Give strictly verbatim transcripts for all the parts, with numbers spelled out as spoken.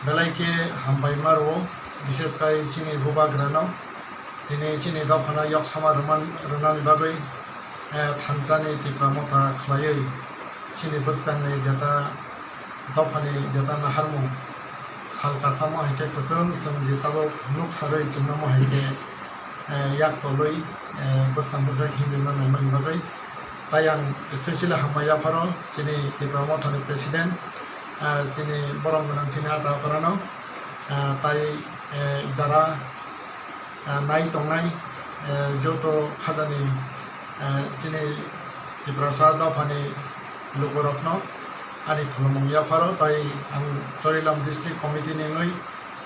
Belai khe hambai ma rwo, bishes khai chini bubagrano. Tini chini dophano yoksama rwman-, rwnani bagwi, eh, thansa ni Tipra Motha khwlaiwi chini bwskangni jeta dophani jeta naharmung sal kasamo hai khe kwchwng chwng je tabuk nuk sarwi chwngno mo hai khe, eh, yak tolwi, eh, bwskang bwkha himlima naimani bagwi. Tai ang specially hambai yapharo chini Tipra Mothani president, eh, chini borom gwnang chini ata okrano, eh, tai, eh, jara, eh, nai tongnai, eh, joto khajani, eh, chini Tiprasa dophani lukurokno ani khulumung yapharo tai ang Chorilam District Committee ni wngwi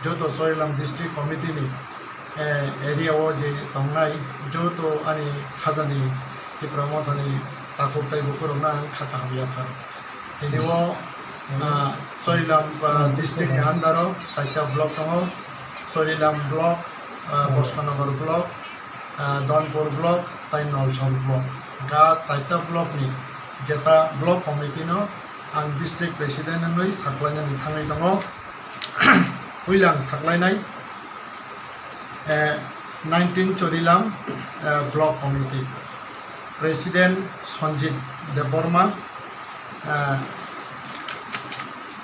joto Chorilam District Committee ni, eh, area o je tongnai joto ani khajani Tipra Mothani takhuk tai bukhurokno ang kha kaham yapharo. Tini o, ah, Chorilam, ah, district ni under o chaita block tongo, Chorilam block, ah, Boskanagar block, ah, Donpur block, tai Nolsor block. Ga chaita block ni jeta block committee no ang district president wngwi saklainani thangwi tongo. Puila ang saklainai, eh, nineteen Chorilam, eh, block committee. President Sanjit Debbarma, eh,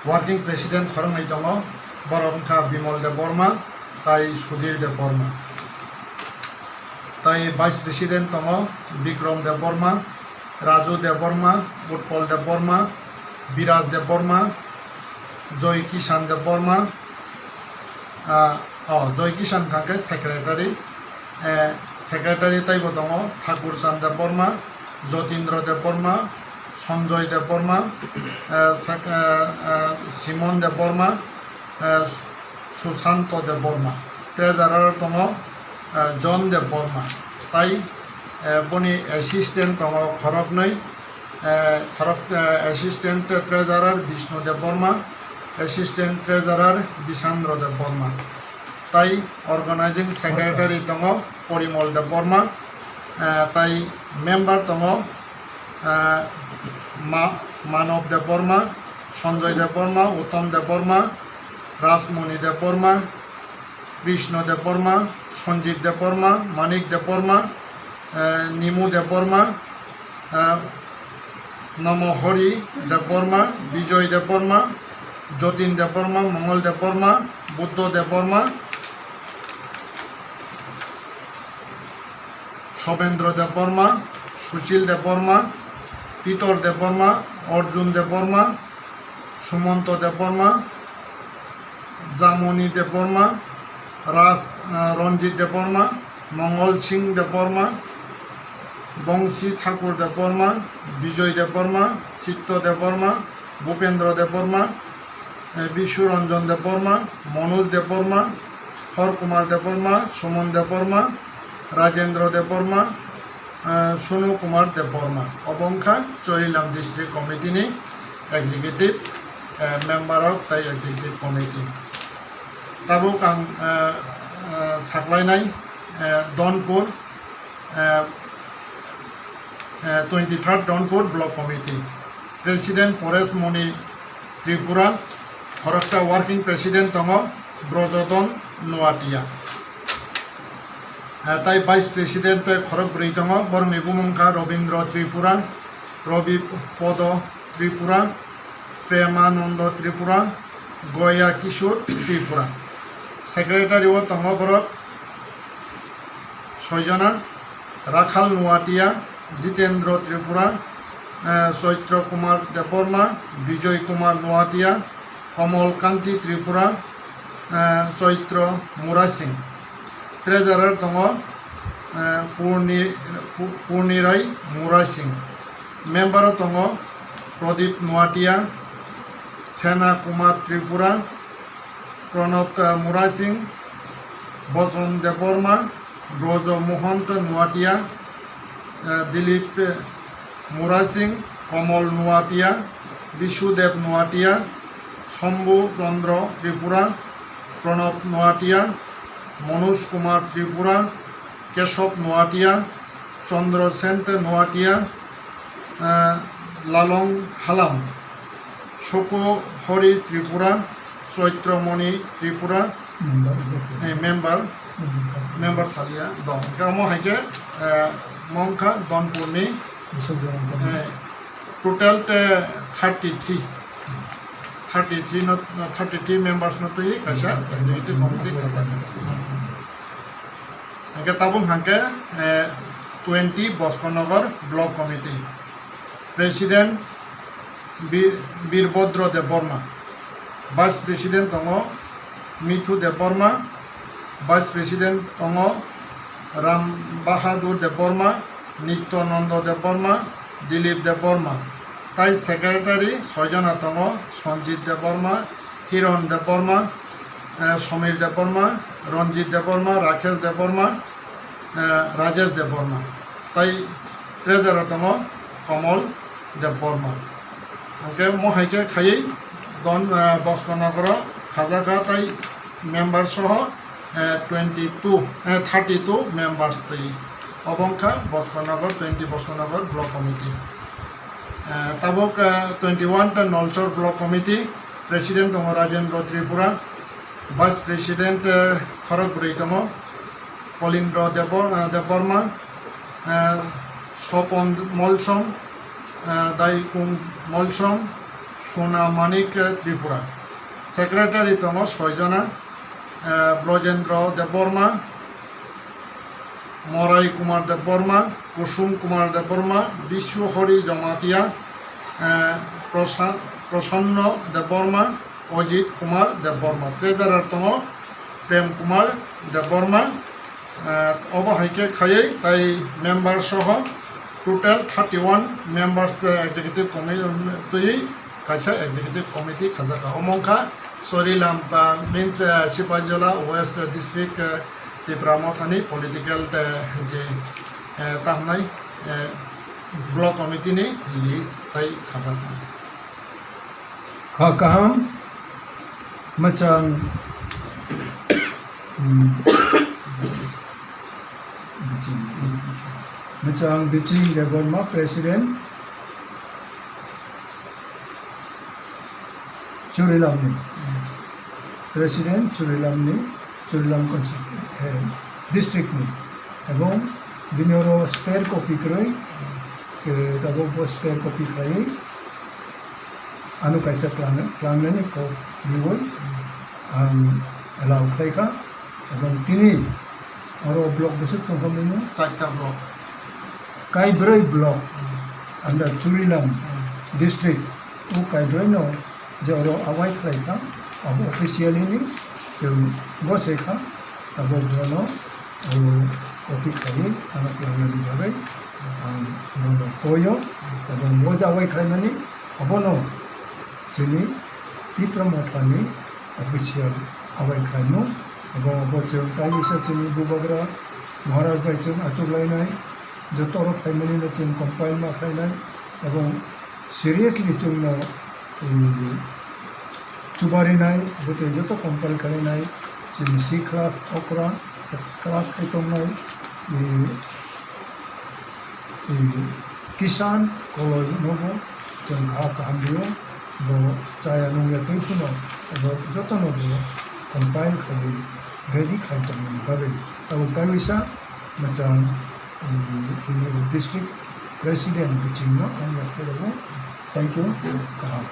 working president khoroknwi tongo, borok wngkha Bimal Debbarma tai Sudhir Debbarma. Tai vice president tongo Bikram Debbarma, Raju Debbarma, Utpal Debbarma, Biraj Debbarma, Joy Kishan Debbarma, ah, oh, Joy Kishan kha khe secretary, eh, secretary taibo tongo Thakur Chand Debbarma, Jotindra Debbarma, Sanjoy Debbarma, eh, sec-, eh, eh, Simon Debbarma, eh, Susanto Debbarma. Treasurer tongo, eh, John Debbarma. Tai, eh, boni assistant tongo khoroknwi, eh, khorok, eh, assistant treasurer Bishnu Debbarma, assistant treasurer Bisandra Debbarma. Tai organizing secretary tongo Porimal Debbarma, eh, tai member tongo, eh, Ma-, Manob Debbarma, Sanjoy Debbarma, Uttam Debbarma, Rajmoni Debbarma, Krishna Debbarma, Sanjit Debbarma, Manik Debbarma, eh, Nimu Debbarma, eh, Nomohori Debbarma, Bijoy Debbarma, Jotin Debbarma, Mongol Debbarma, Buddho Debbarma, Sobendra Debbarma, Sushil Debbarma, Pitor Debbarma, Arjun Debbarma, Sumanto Debbarma, Jamoni Debbarma, Ras-, ah, Ranjit Debbarma, Mongol Singh Debbarma, Bongsi Thakur Debbarma, Bijoy Debbarma, Chitto Debbarma, Bhupendra Debbarma, eh, Bishu Ranjan Debbarma, Manoj Debbarma, Hor Kumar Debbarma, Suman Debbarma, Rajendra Debbarma, eh, Sunu Kumar Debbarma. Obo wngkha Chorilam District Committee ni executive, eh, member rok tai executive committee. Tabuk ang, eh, eh, saklainai, eh, Donpur, eh, eh, twenty third Donpur Block Committee. President Paresh Moni Tripura, khoroksa working president tongo Brojodon Noatia. Eh, tai vice president tai khorok bwrwi tongo, borokni bumung kha Robindra Tripura, Robi Podo Tripura, Premanando Tripura, Goya Kishore Tripura. Secretary o tongo borok soijona, Rakhal Noatia, Jitendra Tripura, eh, Chaitra Kumar Debbarma, Bijoy Kumar Noatia, Kamal Kanti Tripura, eh, Chaitra Murasing. Treasurer tongo, eh, Purni-, Pu-, Purnirai Murasing. Member o tongo Pradip Noatia, Sena Kumar Tripura, Pranab, eh, Murasing, Boson Debbarma, Brojo Mohon Noatia, eh, Dilip, eh, Murasing, Komol Noatia, Bisudev Noatia, Shambhu Chandra Tripura, Pranab Noatia, Manoj Kumar Tripura, Keshav Noatia, Chandra Sen Noatia, eh, Lalong Halam, Soko Hori Tripura, Choitramoni Tripura, member, eh, member, member kaisa. Member salia dong. Hingke omo hai khe, eh, mongkha Donpurni, Bishop Jalan Committee. Eh, total te thirty three, thirty three no, thirty three members no twi kaisa executive committee khajak. Hingke tabuk hingke, eh, twenty Bosco Nagar Block Committee. President Bir-, Birbhodro Debbarma. Vice President tongo Mithu Debbarma. Vice President tongo Ram Bahadur Debbarma, Nityananda Debbarma, Dilip Debbarma. Tai Secretary soijona tongo, Sanjit Debbarma, Hiron Debbarma, eh, Samir Debbarma, Ranjit Debbarma, Rakesh Debbarma, eh, Rajesh Debbarma. Tai Treasurer tongo Komol Debbarma. Hingke mo hai khe khaiwi don, eh, Bosco Nagaro khajaka tai member soho, eh, twenty two, eh, thirty two members twi. Obo wngkha Bosco Nagar, twenty Bosco Nagar Block Committee. Eh, tabuk, eh, twenty one ta Nolchor Block Committee, President tongo Rajendra Tripura, Vice President, eh, khorok bwrwi tongo, Kolindra Debor-, eh, Debbarma, eh, Sopon Molsom, eh, Daikung Molsom, Sona Manik, eh, Tripura. Secretary tongo soijona, eh, Brojendra Debbarma, Morai Kumar Debbarma, Kusum Kumar Debbarma, Biswa Hari Jamatia, eh, Prosa-, Prasanna Debbarma, Ajit Kumar Debbarma. Treasurer tongo Prem Kumar Debbarma. Eh, obo hai khe khaiwi tai member soho total thirty one members the executive committee twi kaisa executive committee khajak kha. Omo wngkha Sorilam, ah, means, ah, Sipaijala West District, ah, Tipra Mothani political, ah, je, ah, tamnai, ah, block committee ni list tai khajak kha. Kha kaham, mwchang, hmm, mwchang Biching Debbarma, President, Churilamni, President Churilamni, Churilam consti-, eh, district ni, ebong bini oro spare copy kwrwi, ke tabok bo spare copy khlaiwi, ano kaisa klang-, klangnani kok riwi ang allow khlai kha, ebong tini oro block bwswk tongkha mano? Charta block. Kaibrwi block under Churilam district, o kaibrwi no je oro awai khlai kha, abo officially ni chwng bo se kha, abo bono, o, copy khlaiwi ano klangnani bagwi ang bono koio, abo bo je awai khlaimani, abono chini Tipra Mothani official awai khlaimung, abo bo chwng tai bisa chini bubagra Maharaj bai chwng achuk lainai, joto oro phaimani no chwng compile ma khlainai, abo seriously chwngno, eh, chubarinai, bwtwi joto compile khlainai, chini sikla okra kwrak khe tongnai, eh, eh, Kisan Koloi nobo chwng kha kaham rio, bo chaya nungya twi phano bo jotono bo compile khlaiwi ready khlai tongmani bagwi tabuk taiwisa mwchang, eh, tini bo district president bichingno ang yapharwi rwo. Thank you. Kaham.